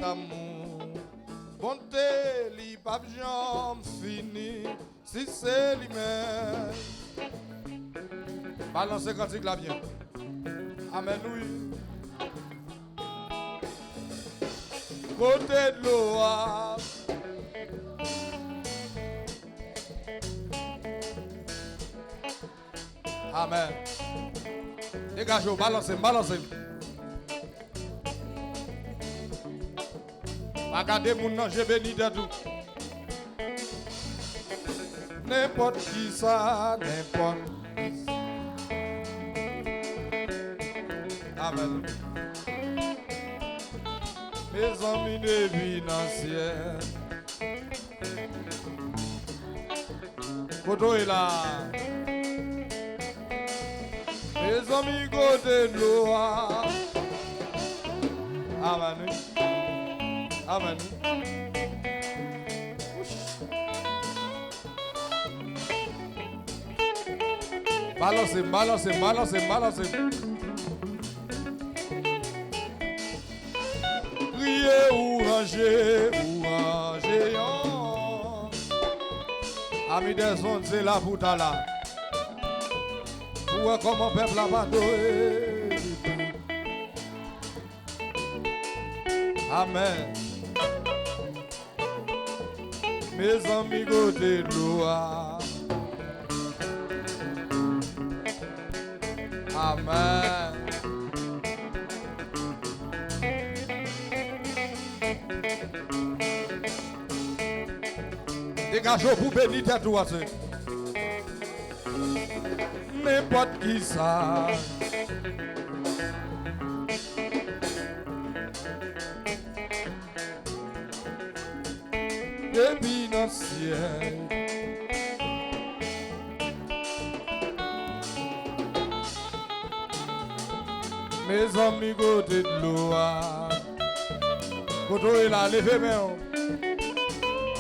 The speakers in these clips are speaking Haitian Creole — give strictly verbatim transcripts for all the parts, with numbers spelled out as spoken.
Lanmou, bonte li p ap janm fini, si se li menm. Balanse kantik la byen. Amèn, wi. Kote dlo a. Amèn. Degaje w, balanse m, balanse m. Pa gade moun nan je, beni tèt ou. Nenpòt kisa, nenpòt kisa. Amèn. Mezanmi, depi nan syèl. Kote w ye la? Mezanmi, kote dlo a? Amèn, wi. Amèn, wi. Balanse m, balanse m, balanse m, balanse m. Kriye ou ranje, ou ranje yon. Ami dèzòd, se la pou ta la. Pou wè kòman pèp la pa adore. Amèn. Mezanmi, kote dlo a? Amèn. Degaje w pou beni tèt ou ase. Nenpòt kisa. Depi nan syèl. Mezanmi, kote dlo a? Kote w ye la? Leve men w.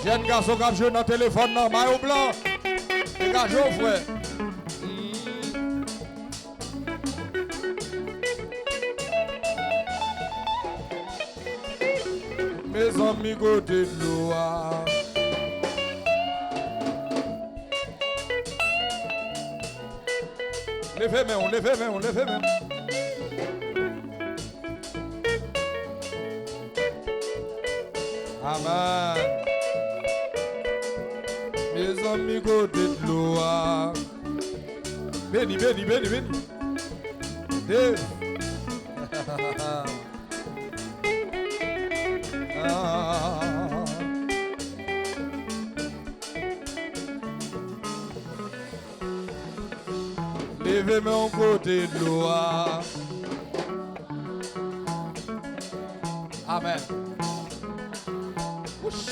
Jèn gason k ap jwe nan telefòn nan, mayo blan. Degaje w, frè. Mm. Mezanmi, kote dlo a? Leve men w, leve men w, leve men w. Amèn. Mezanmi, kote dlo a? Beni, beni, beni, beni. Hey. Ah. Leve men w kote dlo a. Amèn. Wouch.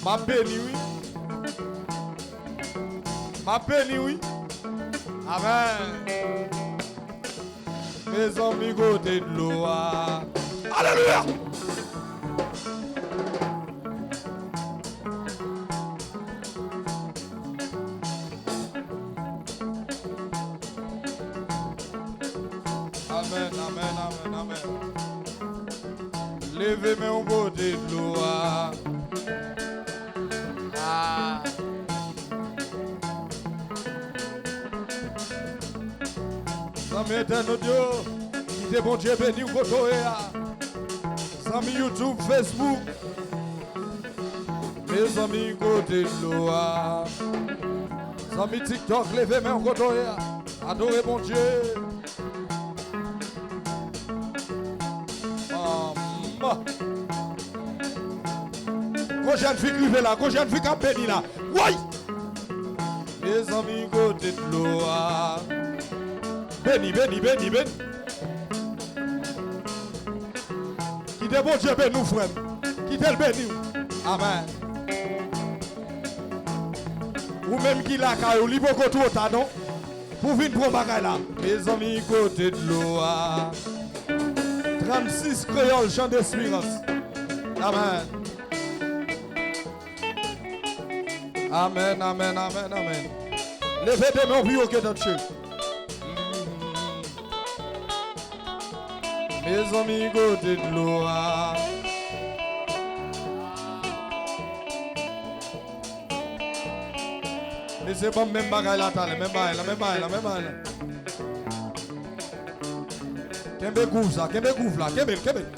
M ap beni, wi. M ap beni, wi. Amèn. Mezanmi, kote dlo a? Alelouya! Amèn, amèn, amèn, amèn. Leve men w kote dlo a. Ah. Zanmi entènot yo, kite Bondye beni w kote w ye a. Zanmi YouTube, Facebook. Mezanmi, kote dlo a? Zanmi TikTok, leve men w kote w ye a. Adore Bondye. Manman. Gwo jèn fi k rive la, gwo jèn fi k ap beni la. Woy! Mezanmi, kote dlo a? Beni, beni, beni, beni. Kite Bondye beni w, frè m. Kite l beni w. Amèn. Ou menm ki lakay ou, li poko twò ta, non. Pou vin pran bagay la. Mezanmi, kote dlo a? Trannsis Kreyòl, Jan Desperans. Amèn. Amèn, amèn, amèn, amèn. Leve de men w pi wo ke dòt che. Mezanmi, kote dlo a? Mesye, ban m menm bagay la talè, menm bagay la, menm bagay la, menm bagay la. Kenbe gwouv sa, kenbe gwouv la, kenbe l, kenbe l.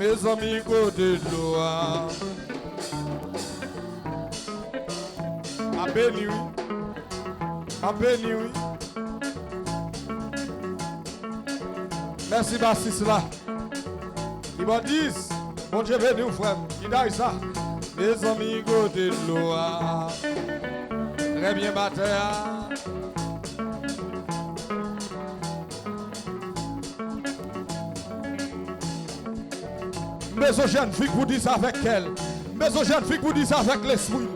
Mezanmi, kote dlo a? M ap beni wi. M ap beni wi. Mèsi basis la. Kibòdis, Bondye beni w, frè m. Gitay sa. Mezanmi, kote dlo a? Trè byen, batè a. M bezwen jèn fi k pou di sa avèk kè l. M bezwen jèn fi k pou di sa avèk lespri l.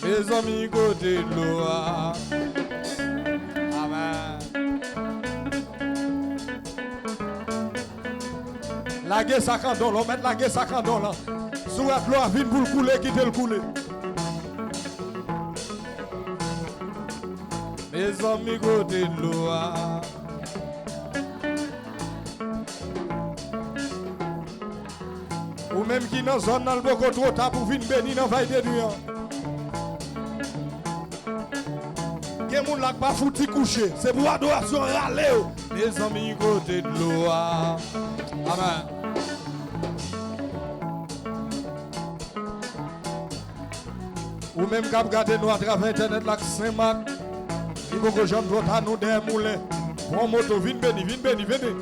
Mezanmi, kote dlo a? Amèn. Lage sa kandan w lan, w mèt lage sa kandan w lan. Si w wè dlo a vin pou l koule, kite l koule. Mezanmi, kote dlo a? Ou menm ki nan zòn nan, l poko twò ta pou vin beni nan vay de nwi an. Gen moun la k pa fouti kouche, se pou adorasyon rale yo. Mezanmi, kote dlo a? Amèn. Ou menm k ap gade nou atravè entènèt la k Senmak, li poko janm twò ta, nou dèyè moulen. Pran moto, vin beni, vin beni, vin beni.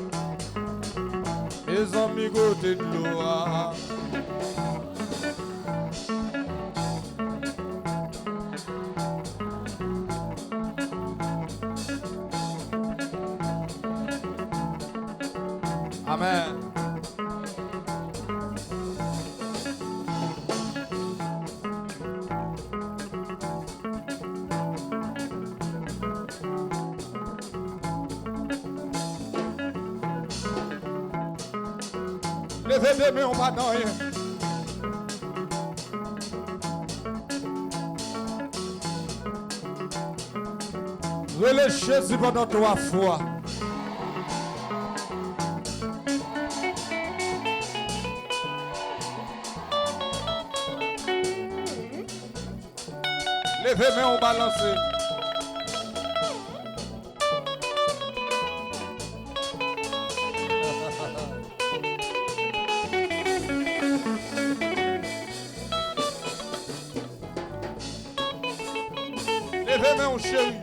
Mezanmi, kote dlo a? Amèn. Leve de men w, pa nan anyen. Rele Jezi pandan twa fwa. Leve men w, balanse. Leve men w, cheri.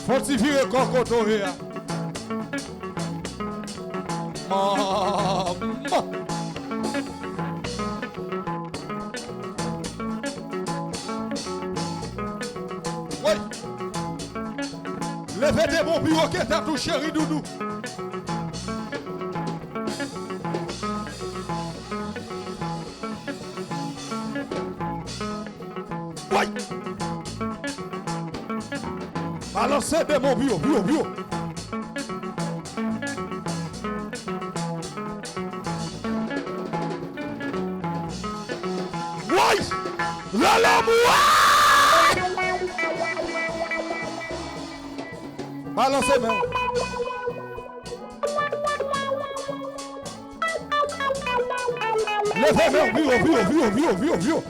Fò w ti vire kò kote w ye a. Manman. Woy. Leve de men w pi wo ke tèt ou, cheri doudou. Woy! Balanse de men w pi wo, pi wo, pi wo. Woy! Rele m, woy! Balanse men w. Leve men w pi wo, pi wo, pi wo, pi wo, pi wo, pi wo.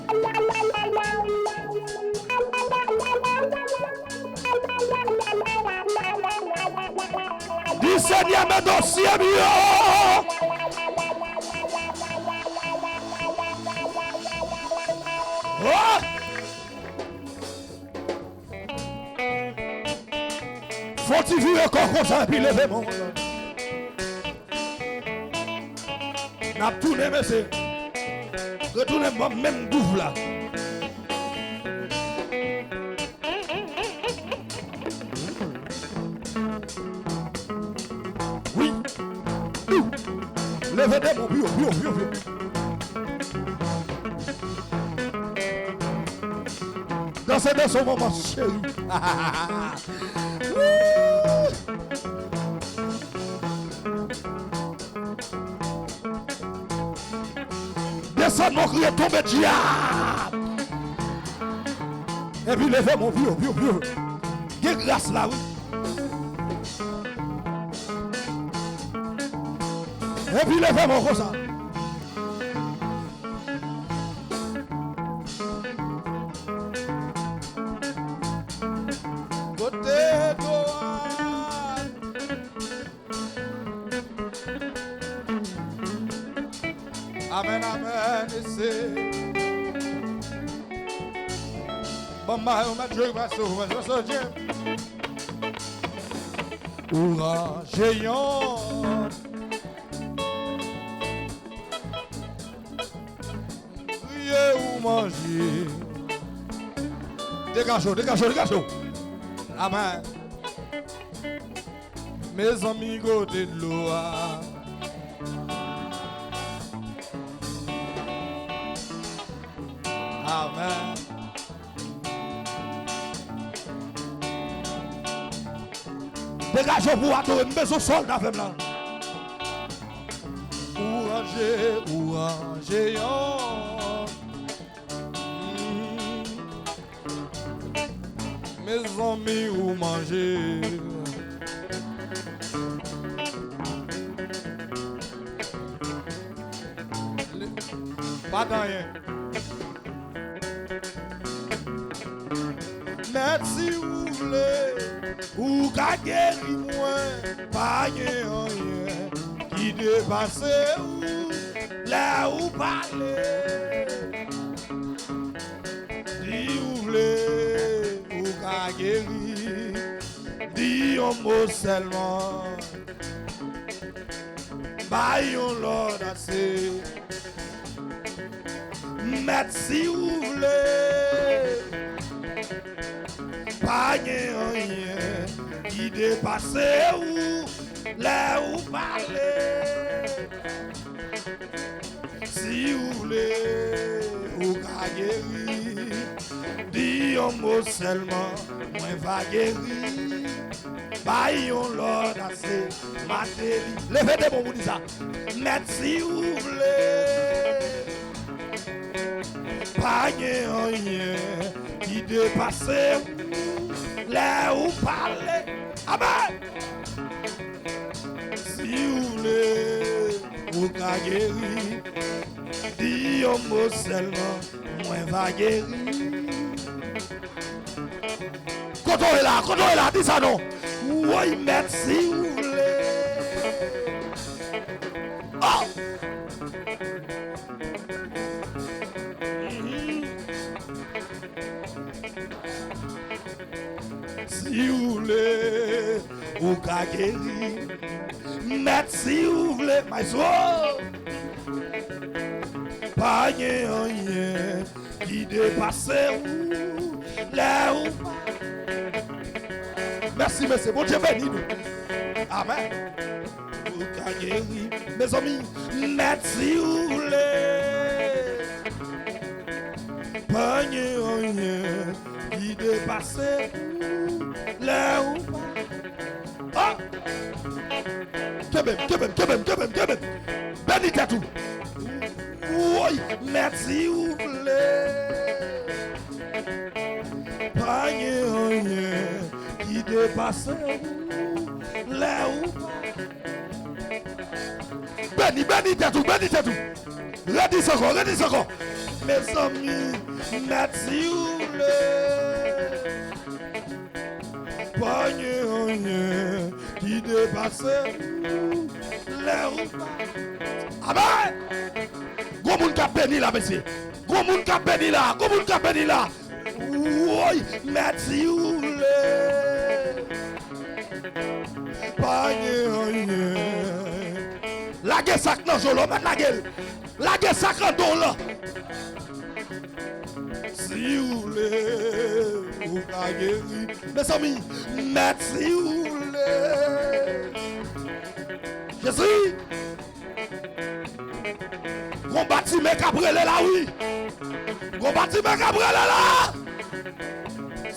Di, Senyè, men dosye m yo. Oh! Fò w ti vire kò konsa epi leve men w. N ap tounen, mesye. Retounen ban m menm gwouv la. Wi. Leve de men w pi wo, pi wo, pi wo, pi wo. Danse, danse, manman cheri. Desann, non, kriye, tonbe, dyab! Epi leve men w pi wo, pi wo, pi wo. Gras la, wi. Epi leve men w konsa. Kote dwat. Amèn, amèn, e se. Bon, ma yo, mèt jwe, pase w, pase w, Jim. Ou ranje yon. Priye ou manje. Degaje w, degaje w, degaje w. Amèn. Mezanmi, kote dlo a? Amèn. Degaje w pou w adore, m bezwen sòlda avè m la. Ou ranje, ou ranje yon. Mm. Mezanmi, ou manje. Pa t anyen. Mèt si ou vle, ou ka geri mwen. Pa gen anyen ki depase ou lè ou pale. Si ou vle, ou ka geri. Di yon mo sèlman. Bay yon lòd ase. Mèt si ou vle. Pa gen anyen ki depase ou lè ou pale. Si ou vle, ou ka geri. Di yon mo sèlman, mwen va geri. Bay yon lòd ase, Mateli. Leve de men w pou di sa. Mèt si ou vle. Pa gen anyen ki depase ou lè ou pale. Amèn. Si ou vle, ou ka geri. Di yon mo sèlman, mwen va geri. Kote w ye la? Kote w ye la? Di sa non. Woy, mèt si ou vle. Oh! Mhm. Si ou vle, ou ka geri. Mèt si ou vle, maestro. Pa gen anyen ki depase ou lè ou pa. Mèsi, mesye. Bondye beni nou. Amèn. Ou ka geri. Mezanmi, mèt si ou vle. Pa gen anyen ki depase ou lè ou pa. Oh! Kenbe m, kenbe m, kenbe m, kenbe m, kenbe m. Beni tèt ou. Woy, mèt si ou vle. Pa gen anyen ki depase ou lè ou pa. Beni, beni tèt ou, beni tèt ou. Redi sa ankò, redi sa ankò. Mezanmi, mèt si ou vle. Pa gen anyen ki depase ou lè ou pa. Amèn! Gwo moun k ap beni la, mesye. Gwo moun k ap beni la. Gwo moun k ap beni la. Woy, mèt si ou vle. Pa gen anyen. Lage sa k nan je w la, ou mèt lage l. Lage sa k nan do w lan. Si ou vle, ou ka geri. Mezanmi, mèt si ou vle. Jezi! Gon batimen k ap rele la, wi. Gon batimen k ap rele la.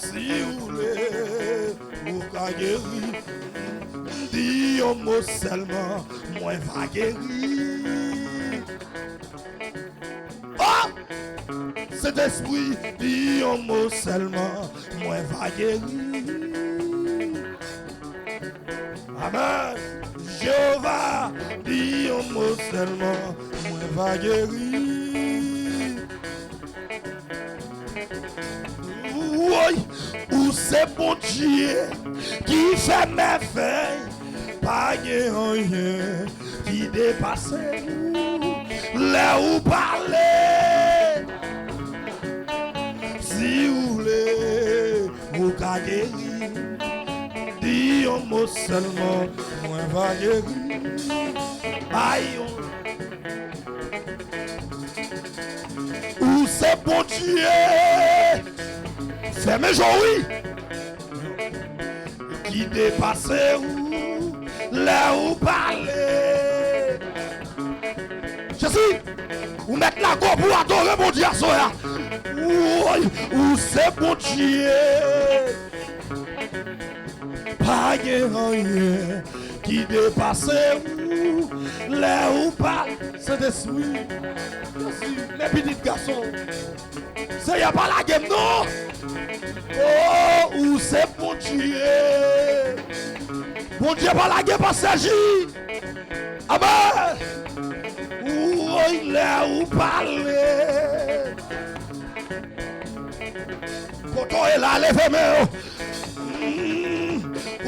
Si ou vle, ou ka geri. Di yon mo sèlman, mwen va geri. Oh! Sentespri, di yon mo sèlman, mwen va geri. Amèn. Jewova di yon mo sèlman, mwen va geri. Woy, ou se Bondye ki fè mèvèy, pa gen anyen ki depase ou. Lè ou pale, si ou vle, ou ka geri. Di yon mo sèlman, mwen va geri. Bay yon. Ou se Bondye. Fèmen je w, wi. Ki depase ou lè ou pale. Jezi, ou mèt lago pou adore Bondye aswè a. Woy, ou se Bondye. Pa gen anyen ki depase ou lè ou pale. Sentespri, Jezi, men pitit gason. Seyè pa lage m non. Oh, ou se Bondye. Bondye pa lage pastè Ji. Amèn. Woy, lè ou pale. Kote w ye la, leve men w. Mm,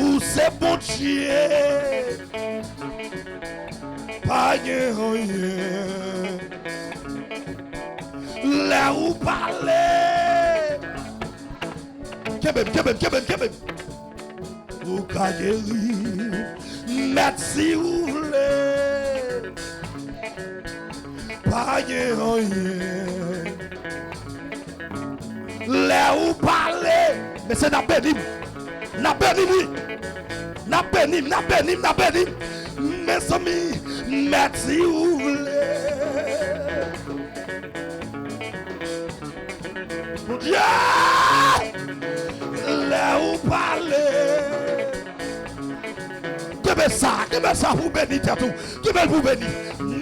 ou se Bondye. Pa gen anyen. Lè ou pale. Kenbe m, kenbe m, kenbe m, kenbe m. Ou ka geri. Mèt si ou vle. Pa gen anyen. Lè ou pale, mesye, n ap beni m. N ap beni m, wi. N ap beni m, n ap beni m, n ap beni m. Mezanmi, mèt si ou vle. Bondye! Lè ou pale. Kenbe sa, kenbe sa pou beni tèt ou. Kenbe l pou beni.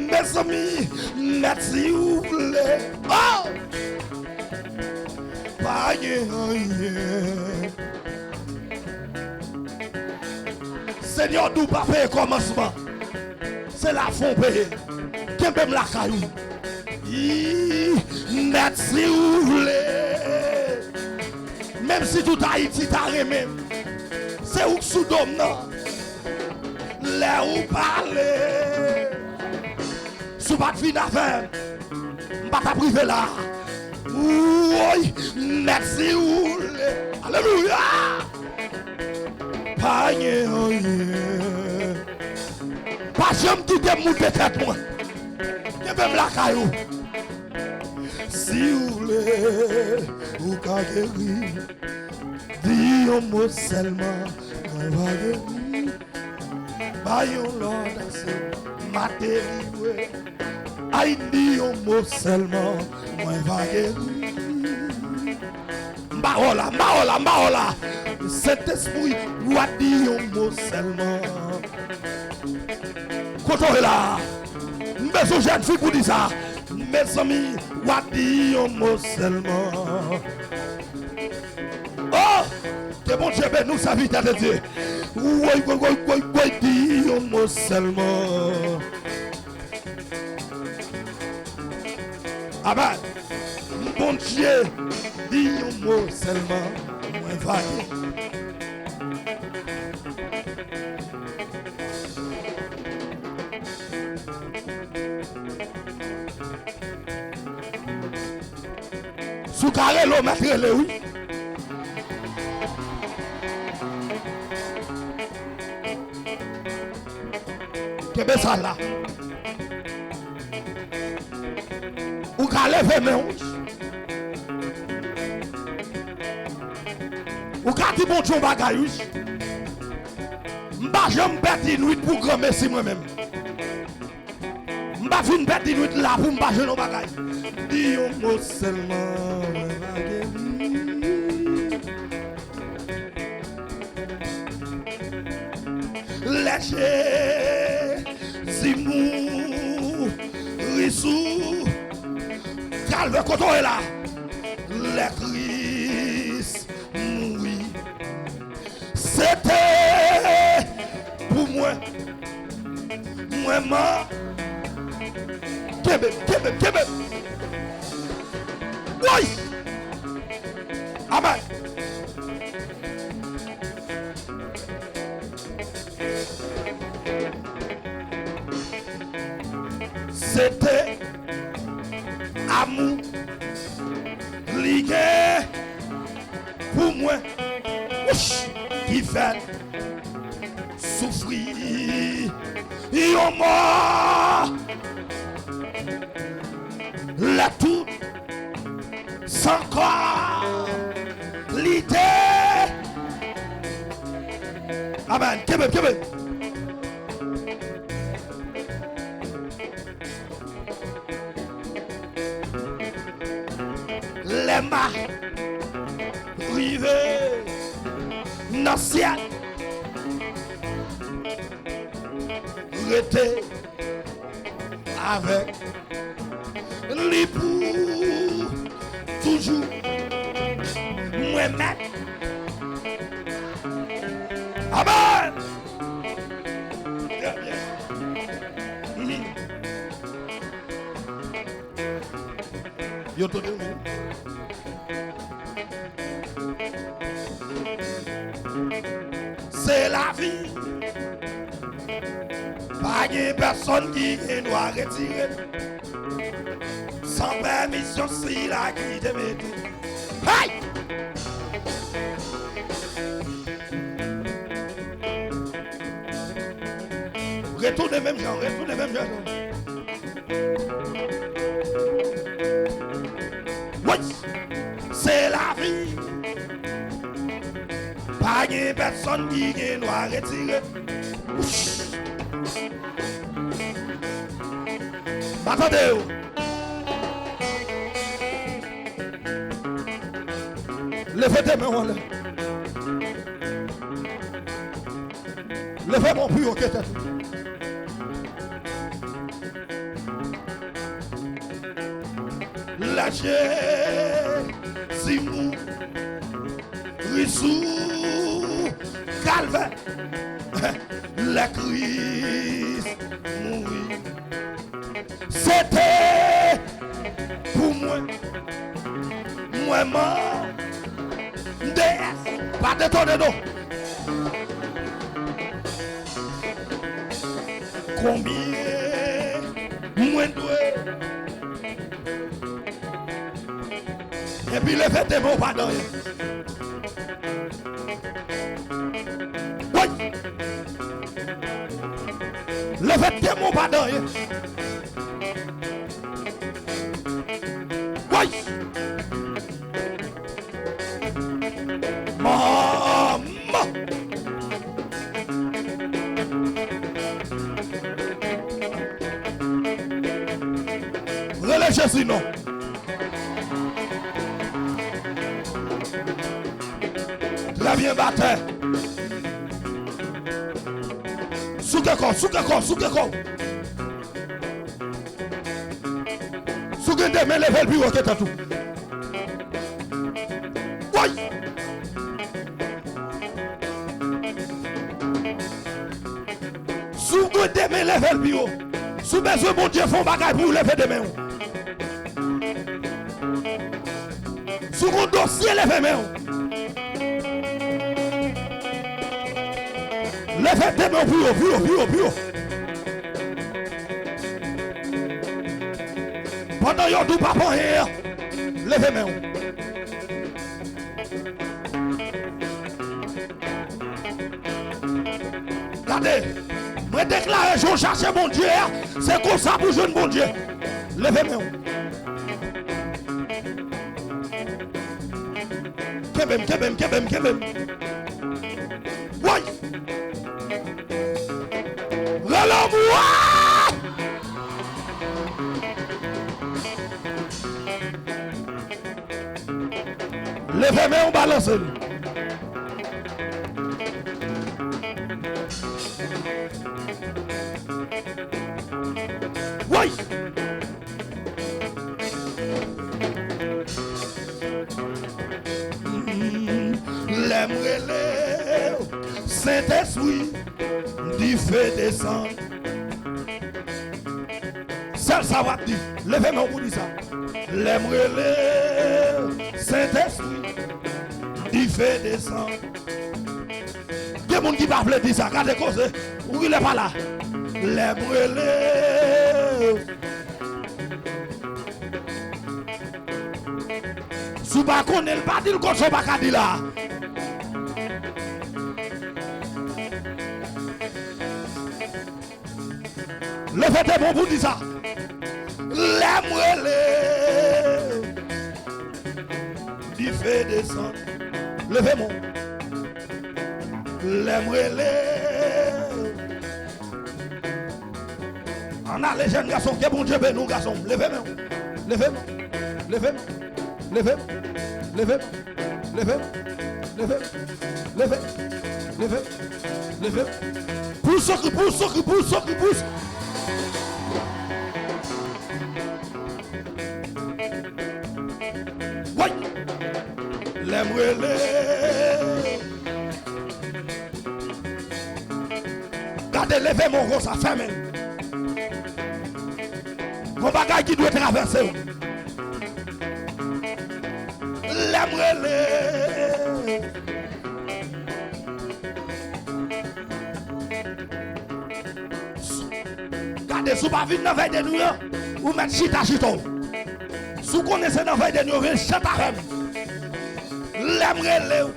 Mezanmi, mèt si ou vle. Oh! Pa gen anyen. Senyè di w pa peye kòmansman. Se lafen w peye. Kenbe m lakay ou. Ii, mèt si ou vle. Menm si tout Ayiti ta renmen m, se ou k sou do m nan. Lè ou pale. Si w pa t vin avè m, m pa t ap rive la. Woy, mèt si ou vle. Alelouya! Pa gen anyen. Pa janm kite m moute tèt mwen. Kenbe m lakay ou. Si ou vle, ou ka geri. Di yon mo sèlman, mwen va geri. Bay yon lòd ase, m a delivre. Ay, di yon mo sèlman, mwen va geri. M ba w la, m ba w la, m ba w la. Sentespri, w a di yon mo sèlman. Kote w ye la? M bezwen jèn fi pou di sa. Mezanmi, w a di yon mo sèlman. Oh! Ke Bondye beni w, sèvitè de Dye. Woy, woy, woy, woy, woy, di yon mo sèlman. Amèn. Bondye, di yon mo sèlman, mwen va geri. Si w ka rele, w mèt rele, wi. Kenbe sa la. Ou ka leve men w. Ou ka di Bondye yon bagay, wi. M pa janm pèdi nwit pou granmesi mwen menm. M pa fin pèdi nwit la pou m pa jwenn yon bagay. Di yon mo sèlman, mwen va geri. Lè Jezi mouri sou Kalvè, kote w ye la? Lè Kris mouri, se te pou Mwen kenbe m, kenbe m, kenbe m. Woy! Amèn. Se te amou li gen pou mwen, wouch, ki fè l soufri yon mò. Lè tout san kò li te. Amèn. Kenbe, kenbe. Lè m a rive nan syèl, rete avèk li pou toujou. Mwen mèt. Amèn. Byen, byen. Mhm. Yo tande wi. Se lavi. Pa gen pèsonn ki gen dwa retire l san pèmisyon sila ki te mete. Hey! Retounen menm jan, retounen menm jan. Woy! Se lavi. Pa gen pèsonn ki gen dwa retire. Wouch! M a tande w. Leve de men w anlè. Leve men w pi wo ke tèt ou. Lè Jezi mouri sou Kalvè, lè Kris mouri, se te pou mwen. Mwen mande, pa detone non. Konbyen mwen dwe? Epi leve de men w pa dan anyen. Woy! Leve de men w pa dan anyen. Woy! Manman! Rele Jezi non. Trè byen, batè. Souke kò, souke kò, souke kò. Si w gen de men, leve l pi wo ke tèt ou. Woy! Si w gen de men, leve l pi wo. Si w bezwen Bondye fè yon bagay pou ou, leve de men w. Si w gen yon dosye, leve men w. Leve de men w pi wo, pi wo, pi wo, pi wo. Pandan yo di w pa fè anyen an, leve men w. Gade, mwen deklare jan w chache Bondye a, se konsa pou w jwenn Bondye. Leve men w. Kenbe m, kenbe m, kenbe m, kenbe m. Woy! Rele m, woy! Leve men w, balanse l. Woy! Lè m rele w, Sentespri, dife desann. Sa w ap di, leve men w pou di sa. Lè m rele, Sentespri, dife desann. Gen moun ki pa vle di sa, gade koze. Ou rilè pa la. Lè m rele. Si w pa konnen l, pa di l konsa, w pa ka di la. Leve de men w pou di sa. Lè m rele, dife desann. Leve men w. Lè m rele. Ann ale, jèn gason, ke Bondye beni w, gason. Leve men w. Leve men w. Leve men w. Leve, leve, leve, leve, leve, leve, leve. Pous, sokri, pous, sokri, pous, sokri, pous. Woy! Lè m rele. Gade, leve men w konsa, fèmen l. Gon bagay ki dwe travèse w. Lè m rele. Gade, si w pa vin nan vèy de nwi an, ou mèt chita, chita w. Si w konnen se nan vèy de nwi, ou vin chante avè m. Lè m rele w.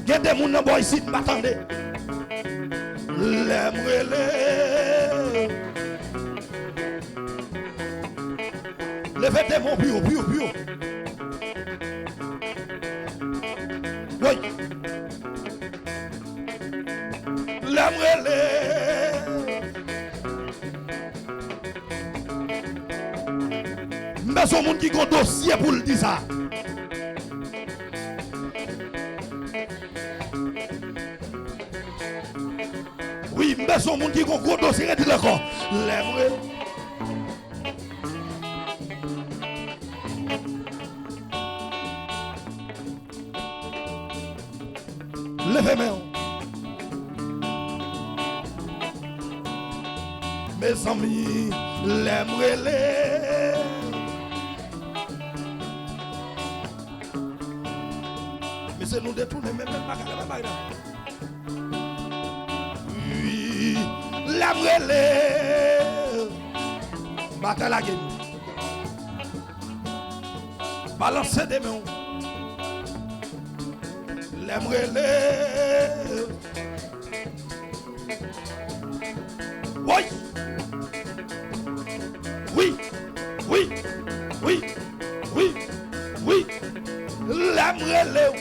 Gen de moun nan bò isit, m pa tande. Lè m rele. Leve de men w pi wo, pi wo, pi wo. Woy. Lè m rele. M bezwen moun ki gon dosye pou l di sa. Wi, m bezwen moun ki gon gwo dosye, rete la ankò. Lè m rele. Leve men w. Mezanmi, lè m rele. Mesye, nou detounen menm, menm bagay la, menm bagay la. Wi, lè m rele. Batay la gen. Balanse de men w. Lè m rele. Woy! Wi, wi, wi, wi, wi. Lè m rele w.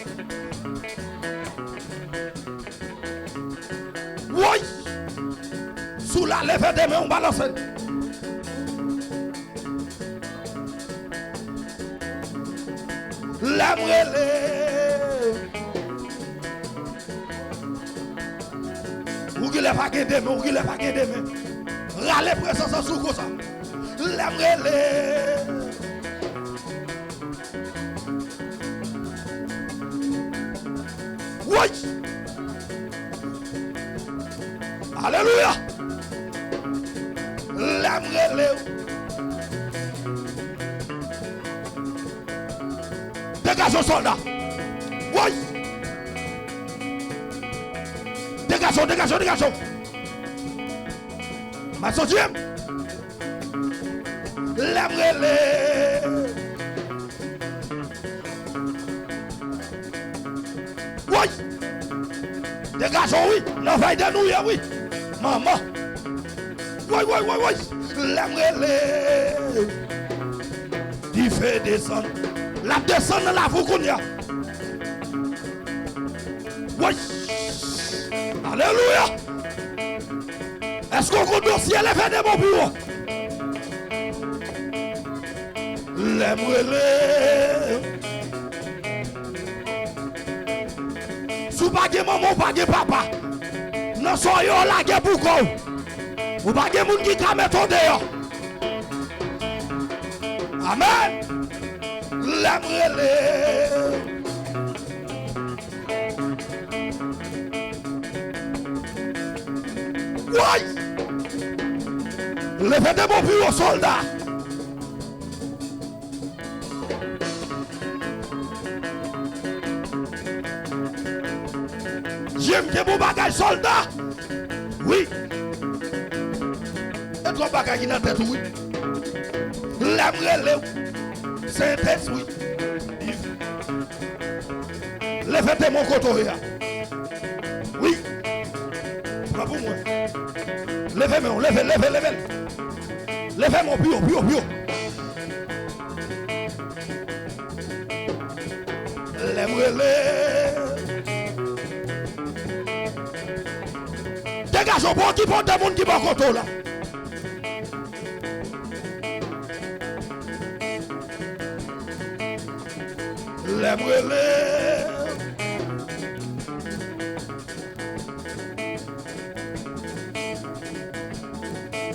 Woy! Si w la, leve de men w, balanse l. Lè m rele. Ou genlè pa gen de men, ou genlè pa gen de men. Rale prezans lan sou konsa. Lè m rele. Woy! Alelouya! Lè m rele w. Degaje w, sòlda. Woy! Degaje w, degaje w, degaje w. Maso Jim. Lè m rele. Woy! Degaje w wi, nan vèy de nou ye wi. Manman. Woy, woy, woy, woy. Lè m rele. Dife desann. L ap desann nan lavi w kounye a. Woy! Alelouya! Èske w gon dosye, leve de men w pi wo? Lè m rele. Si w pa gen manman, w pa gen papa. Nan sa w ye, w lage pou kò w. Ou pa gen moun ki ka mete w deyò. Amèn. Lè m rele. Leve de bon pi wo, sòlda. Jim, gen bon bagay, sòlda. Wi. E twòp bagay ki nan tèt ou, wi. Lè m rele w, Sentespri. Leve de bon kote w ye a. Wi. Pran pou mwen. Leve men w, leve, leve, leve. Leve men w, pi wo, pi wo, pi wo. Lè m rele. Degaje w, pa okipe w de moun ki bò kote w la. Lè m rele.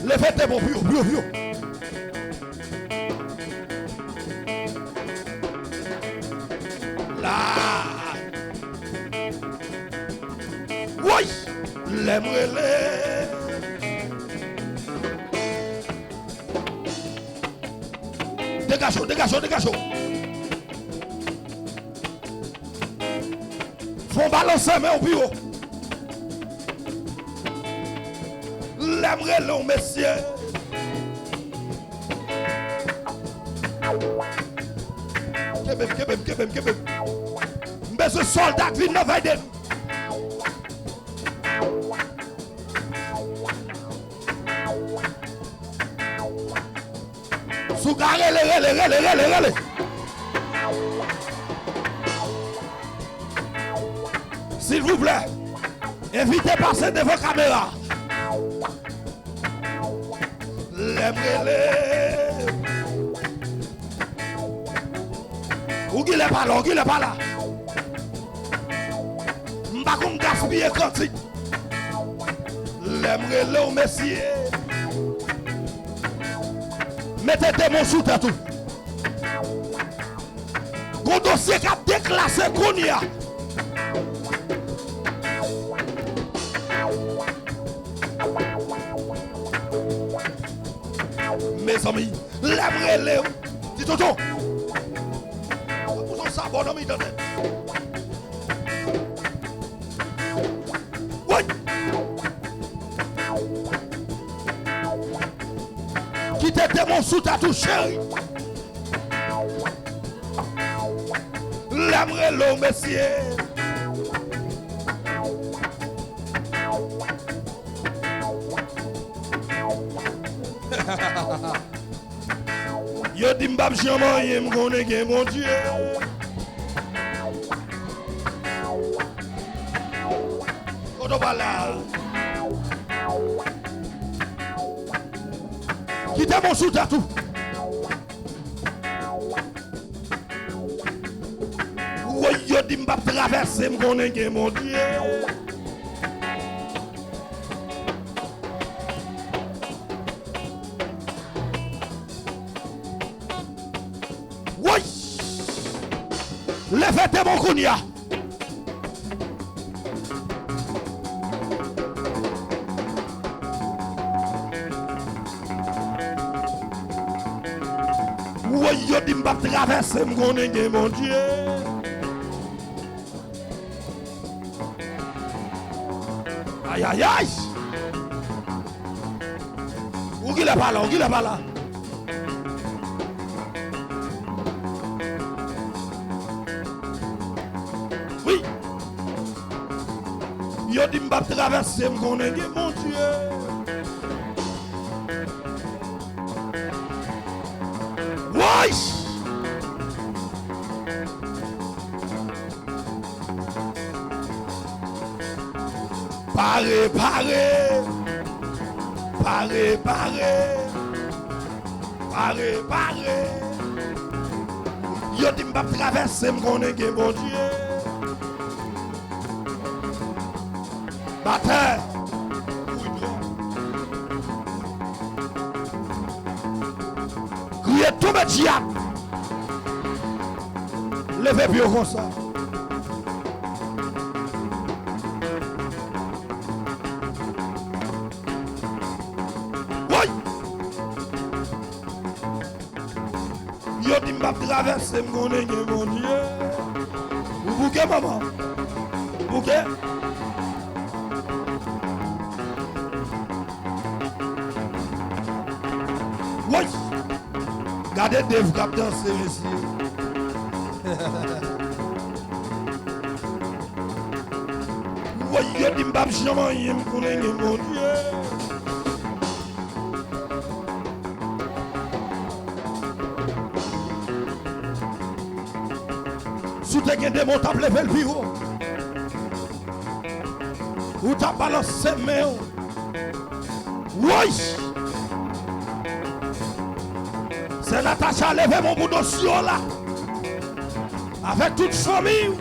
Leve de bon pi wo, pi wo, pi wo. La. Woy! Lè m rele. Degaje w, degaje w, degaje w. Fè w balanse men w pi wo. Lè m rele w, mesye. Kenbe m, kenbe m, kenbe m, kenbe m. M bezwen sòlda k vin nan vay de nou. Si w ka rele, rele, rele, rele, rele. Silvouplè, envite pase devan kamera. Lè m rele. Ou genlè pa la, ou genlè pa la. M pa konn gaspiye kantik. Lè m rele w, mesye. Mete de men w sou tèt ou. Gon dosye k ap deklase kounye a. Mezanmi, lè m rele w, di tonton. Ou son sabò nan mitan tèt. Woy! Kite demon sou tèt ou, cheri. Lè m rele w, mesye. Yo di m p ap janm anyen, m konnen gen Bondye. Kote w pral la? Kite men w sou tèt ou. Woy, yo di m p ap travèse, m konnen gen Bondye. Woy! Leve demon kounye a. Woy, yo di m p ap travèse, m konnen gen Bondye. Ayayay! Ou genlè pa la, ou genlè pa la. Wi. Yo di m p ap travèse, m konnen gen Bondye. Woy! Pare, pare. Pare, pare. Pare, pare. Yo di m p ap travèse, m konnen gen Bondye. Batè. Kriye tonbe dyab. Leve pye w konsa. Woy! Yo di m p ap travèse, m konnen gen Bondye. Ou bouke, manman? Ou bouke? Woy! Gade Dave k ap danse, mesye. Woy, yo di m p ap janm anyen, m konnen gen Bondye. Si w te gen demon, w t ap leve l pi wo. Ou t ap balanse men w. Woy! Sè Natacha, leve men w pou dosye w la. Avèk tout fanmi w.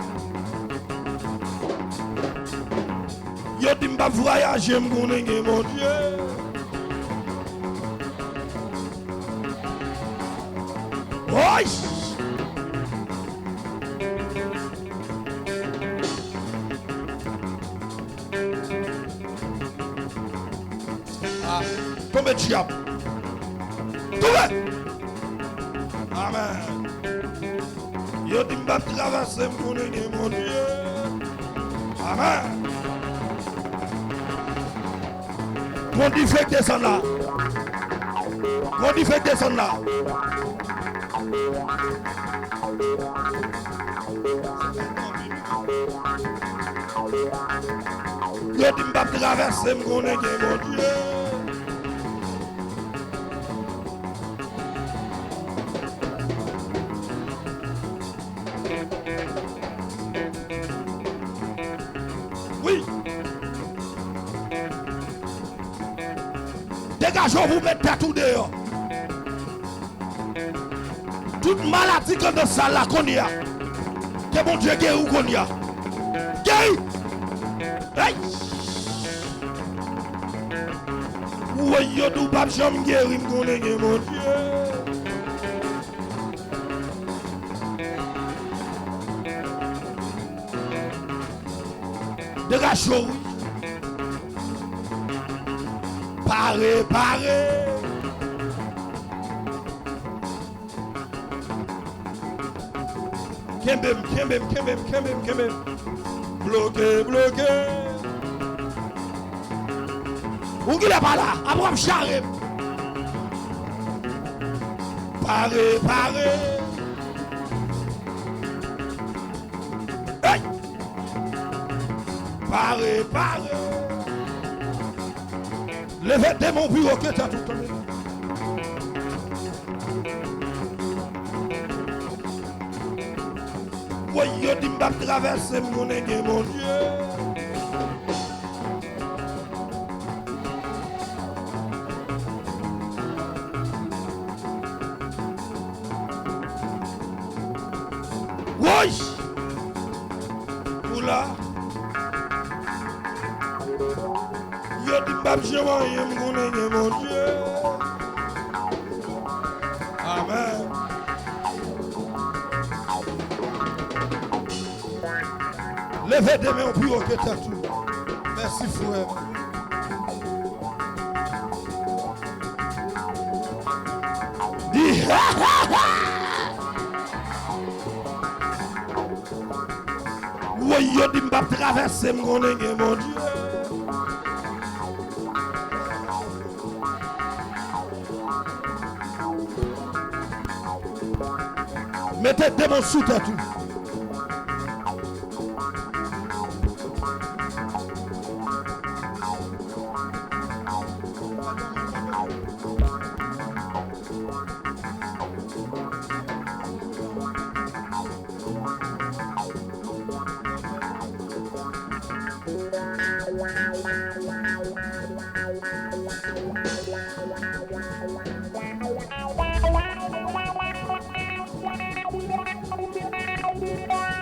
Yo di m p ap vwayaje, m konnen gen Bondye. Woy! Ah, tonbe dyab. Tonbe! Amèn. Yo di m p ap travèse, m konnen gen Bondye. Amèn. Gon dife k desann la. Gon dife k desann la. Yo di m p ap travèse, m konnen gen Bondye. Wi. Degaje w pou w met tèt ou deyò. Tout maladi k anndan sal la kounye a. Ke Bondye geri w kounye a. Geri! Hey! Ou wè yo di w p ap janm geri, m konnen gen Bondye. Degaje w, wi. Pare, pare. Kenbe m, kenbe m, kenbe m, kenbe m, kenbe m. Bloke, bloke. Ou genlè pa la, apre w ap jare m. Pare, pare. Hey! Pare, pare. Leve de men w pi wo ke tèt ou, tande. Woy, yo di m p ap travèse, m konnen gen Bondye. Woy! Ou la? Yo di m p ap janm anyen, m konnen gen Bondye. Amèn. Leve de men w pi wo ke tèt ou. Mèsi, frè m. Di, woy, yo di m p ap travèse, m konnen gen Bondye. Mete de men w sou tèt ou.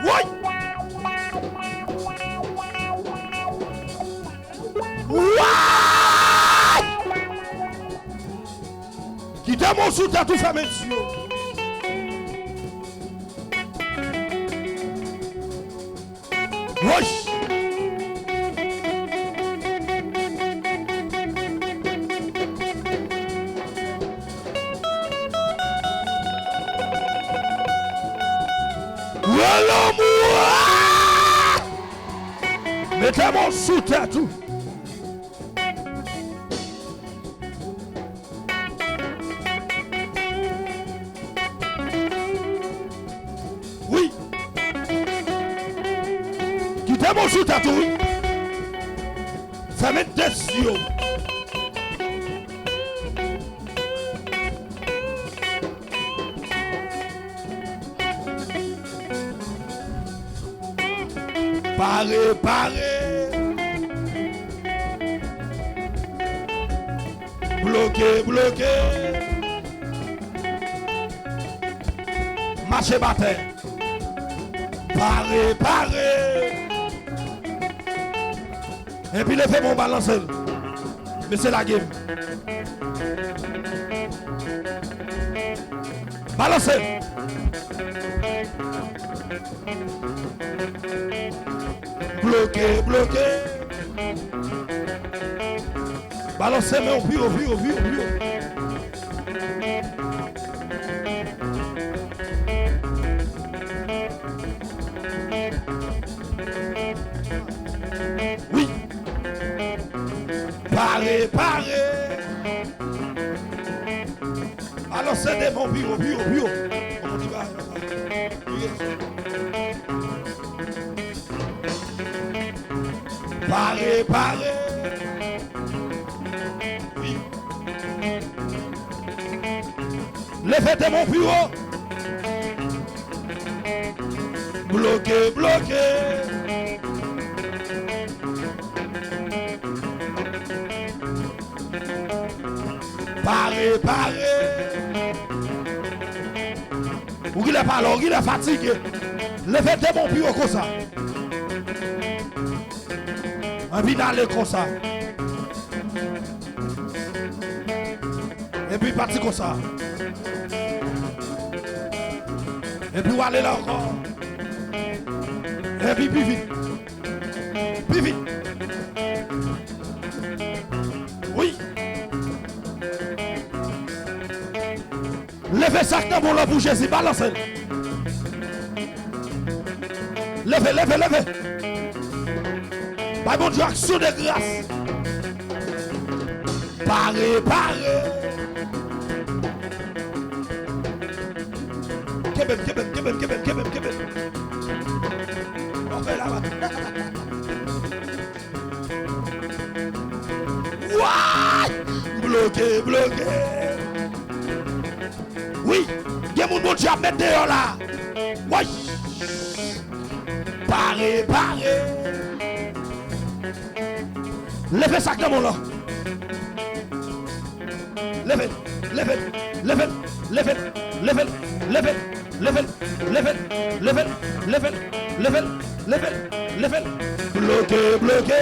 Woy! Woy! Kite men w sou tèt ou, fèmen zye w. Woy! Lanmou a! Mete men w sou tèt ou. Wi. Kite men w sou tèt ou, wi. Fèmen de zye w. Pare, pare. Bloke, bloke. Mache batè. Pare, pare. Epi leve men w, balanse l. Mesye, lage m. Balanse l. Bloke, bloke. Balanse men w pi wo, pi wo, pi wo, pi wo. Wi. Pare, pare. Alò, se demon pi wo, pi wo, pi wo. Kòman di bagay la? Pare, pare. Wi. Leve demon pi wo. Bloke, bloke. Pare, pare. Ou genlè pa la, ou genlè fatige. Leve demon pi wo konsa. Anvi n ale konsa. Epi pati konsa. Epi w ale la ankò. Epi pi vit. Pi vit. Wi. Leve sa k nan men w lan pou Jezi, balanse l. Leve, leve, leve. Bay Bondye aksyon de gras. Pare, pare. Kenbe m, kenbe m, kenbe m, kenbe m, kenbe m, kenbe m. Anfè la. Way! Bloke, bloke. Wi, gen moun Bondye ap met deyò la. Way! Pare, pare. Leve sa k nan men w lan. Leve, leve, leve, leve, leve, leve, leve, leve, leve, leve, leve, leve, leve, leve, leve, leve, leve. Bloke, bloke.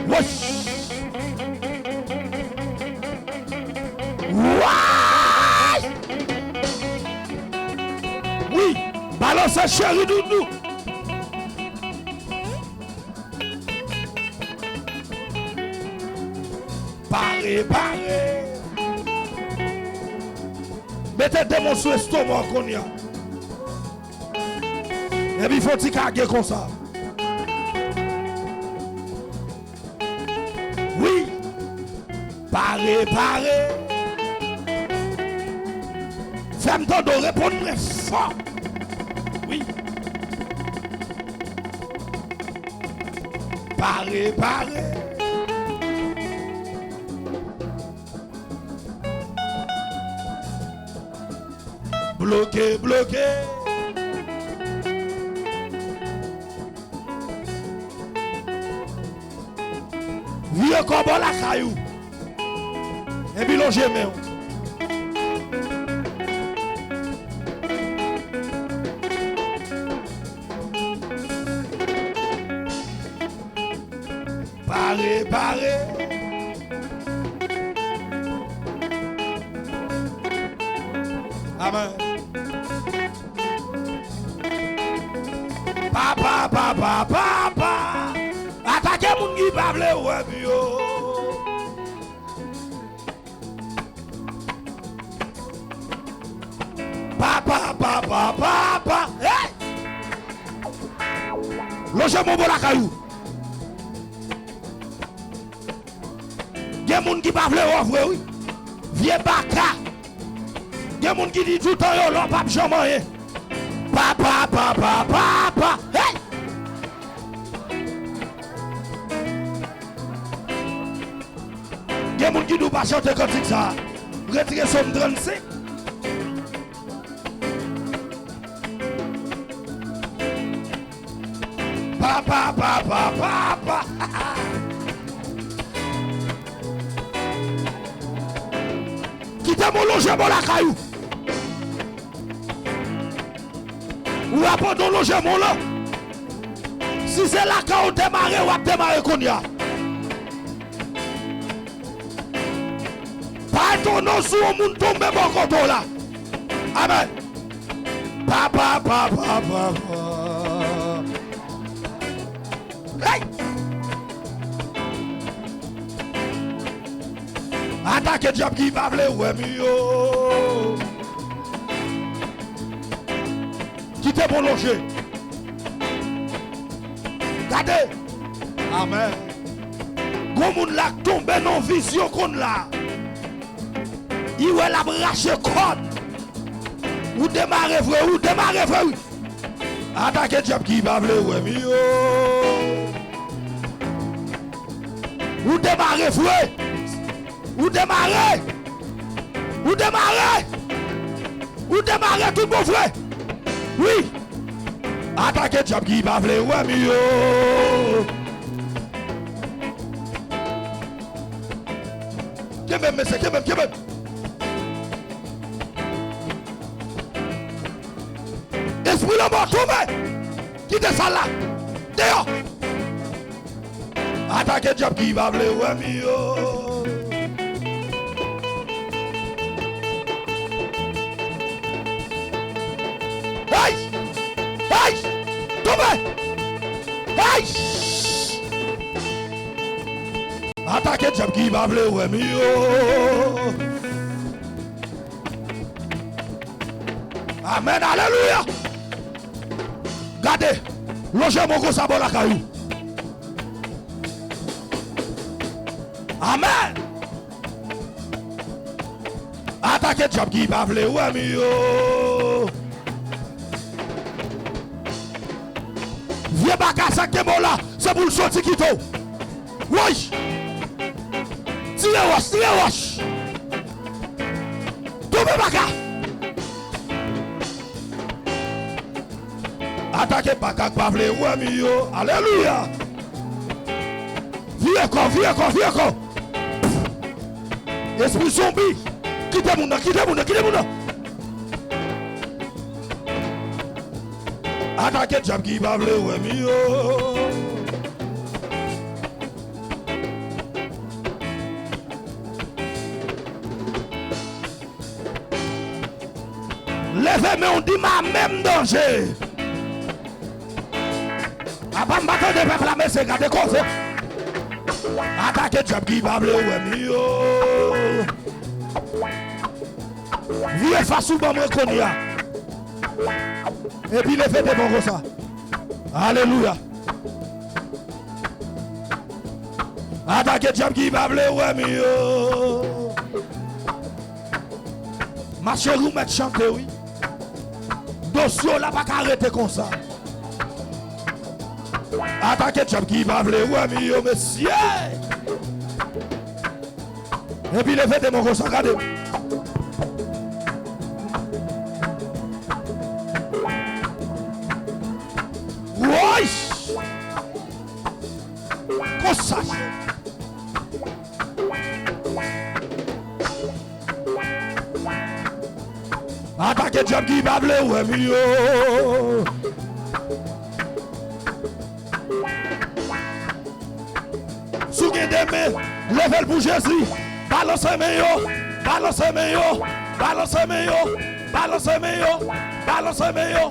Woy! Woy! Wi, balanse cheri doudou. Pare, pare. Mete demon sou estoma w kounye a. Epi fè yon ti kage konsa. Wi. Pare, pare. Fè m tande w, reponn mwen fò. Wi. Pare, pare. Bloke, bloke. Vire kò bò lakay ou. Epi lonje men w. Pare, pare. Amen. Papa, papa, papa. Atake moun ki pa vle wè m yo. Papa, papa, Pa, pa, pa. Hey! Lonje men w bò lakay ou. Gen moun ki pa vle wè w vre, wi. Vye baka. Gen moun ki di toutan yo la w p ap janm anyen. Pa, pa, pa, pa, pa, pa. Hey! Gen moun ki di w pa chante kantik sa a. Retire Sòm trannsenk. Pa, pa, pa, pa, pa, pa. Kite men w lonje bò lakay ou. Ou wè pandan w lonje men w lan. Si se lakay ou demare, w ap demare kounye a. Pa etone w si yon moun tonbe bò kote w la. Amèn. Pa, pa, pa, pa, pa, pa. Hey! Atake dyab ki pa vle wè m yo. Kite men w lonje. Gade. Amèn. Gon moun la k tonbe nan vizyon konn la. Li wè l ap rache kòd. Ou demare vre, ou demare vre, wi. Atake dyab ki pa vle wè m yo. Ou demare vre. Ou demare. Ou demare. Ou demare tout bon vre. Wi. Atake dyab ki pa vle wè m yo. Kenbe m, mesye, kenbe m, kenbe m. Espri lanmò, tonbe! Kite sal la! Deyò! Atake dyab ki pa vle wè m yo. Hey! Hey! Tonbe! Hey! Atake dyab ki pa vle wè m yo. Amèn, alelouya. Gade, lonje men w konsa bò lakay ou. Amèn. Atake dyab ki pa vle wè m yo. Vye baka sa k kenbe w la, se pou l soti kite w. Woy! Tire wòch, tire wòch! Tonbe baka! Atake baka k pa vle wè m yo. Alelouya! Vire kò, vire kò, vire kò! Espri zonbi, kite moun nan, kite moun nan, kite moun nan. Atake dyab ki pa vle wè m yo. Leve men w, di m a menm danje. Apa m pa tande pèp la, mesye, gade koze. Atake dyab ki pa vle wè m yo. Vire fas ou ban mwen kounye a. Epi leve devan konsa. Alelouya. Atake dyab ki pa vle wè m yo. Ma cheri, ou mèt chante, wi. Dosye w la pa ka rete konsa. Atake dyab ki pa vle wè m yo, mesye. Epi leve demon konsa, gade. Woy! Konsa. Atake dyab ki pa vle wè m yo. Si w gen de men, leve l pou Jezi. Balanse men yo, balanse men yo, balanse men yo, balanse men yo, balanse men yo,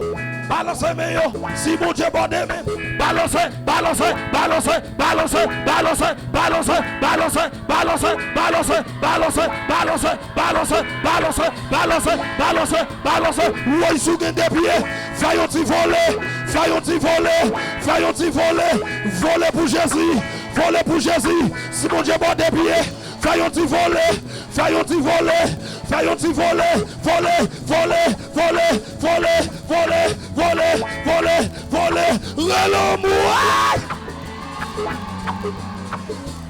Balanse men yo. Si Bondye bòde men. Balanse, balanse, balanse, balanse, balanse, balanse, balanse, balanse, balanse, balanse, balanse, balanse, balanse, balanse, balanse, balanse. Woy, si w gen de pye, fè yon ti vole, fè yon ti vole, fè yon ti vole. Vole pou Jezi, vole pou Jezi. Si Bondye ba w de pye, fè yon ti vole, fè yon ti vole, fè yon ti vole. Vole, vole, vole, vole, vole, vole, vole, vole. Rele anmou. Ay!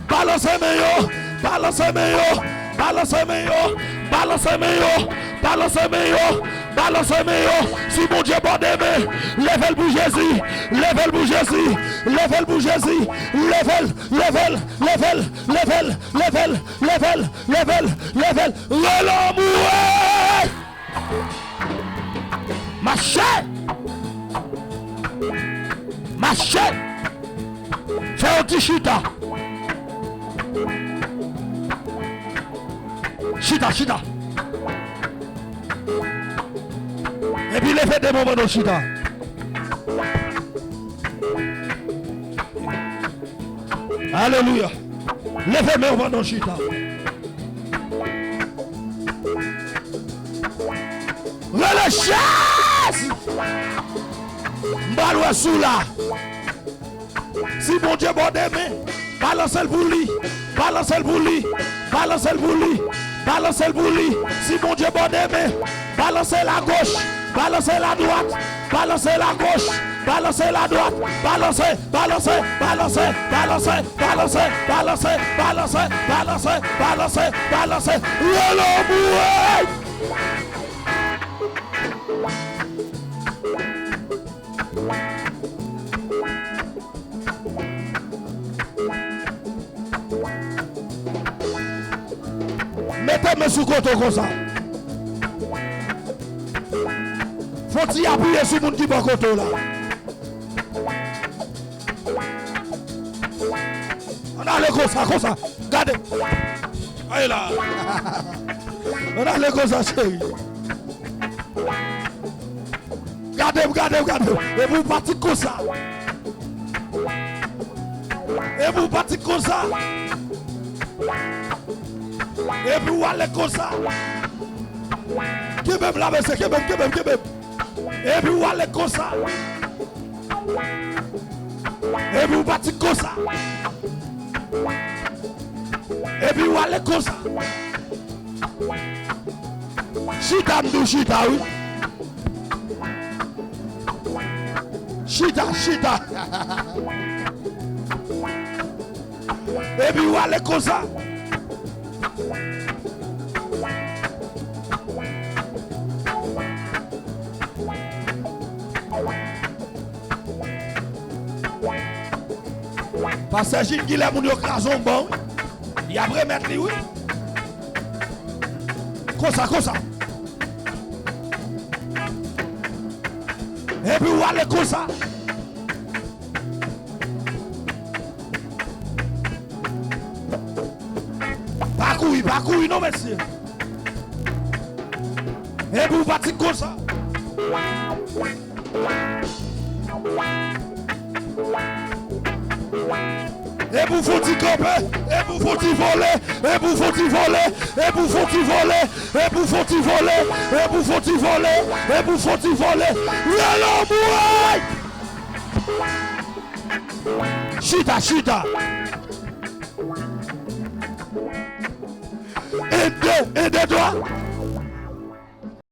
Balanse men yo, balanse men yo, balanse men yo, balanse men yo, balanse men yo, balanse men yo. Si Bondye ba w de men, leve l pou Jezi, leve l pou Jezi, leve l pou Jezi, leve l, leve l, leve l, leve l, leve l, leve l, leve l, leve l. Rele anmou. Mache! Mache! Fè yon ti chita. Chita, chita. Epi leve de men w pandan w chita. Alelouya. Leve men w pandan w chita. Rele Jezi! M pral wè si w la. Si Bondye ba w de men, balanse l pou li. Balanse l pou li. Balanse l pou li. Balanse l pou li. Si Bondye ba w de men, balanse l agoch. Balanse l adwat. Balanse l agoch. Balanse l adwat. Balanse, balanse, balanse, balanse, balanse, balanse, balanse, balanse, balanse, balanse. Rele anmou. Mete men sou kote w konsa. Fon ti apiye sou moun ki bò kote w la. Ann ale konsa, konsa. Gade. Ay la. Ann ale konsa, cheri. Gade m, gade m, gade m. Epi w pati konsa. Epi w pati konsa. Epi w ale konsa. Kenbe m la, mesye, kenbe m, kenbe m, kenbe m. Epi w ale konsa. Epi w pati konsa. Epi w ale konsa. Chita, m di w chita, wi. Chita, chita. Epi w ale konsa. Pastè Jin, kilè moun yo kraze yon ban, wi. Y ap remèt li, wi. Konsa, konsa. Epi w ale konsa. Pa kouri, pa kouri non, mesye. Epi w pati konsa. Epi w fon ti kanpe, epi w fon ti vole, epi w fon ti vole, epi w fon ti vole, epi w fon ti vole, epi w fon ti vole, epi w fon ti vole. Rele anmou. Chita, chita. En, de, en, de, twa.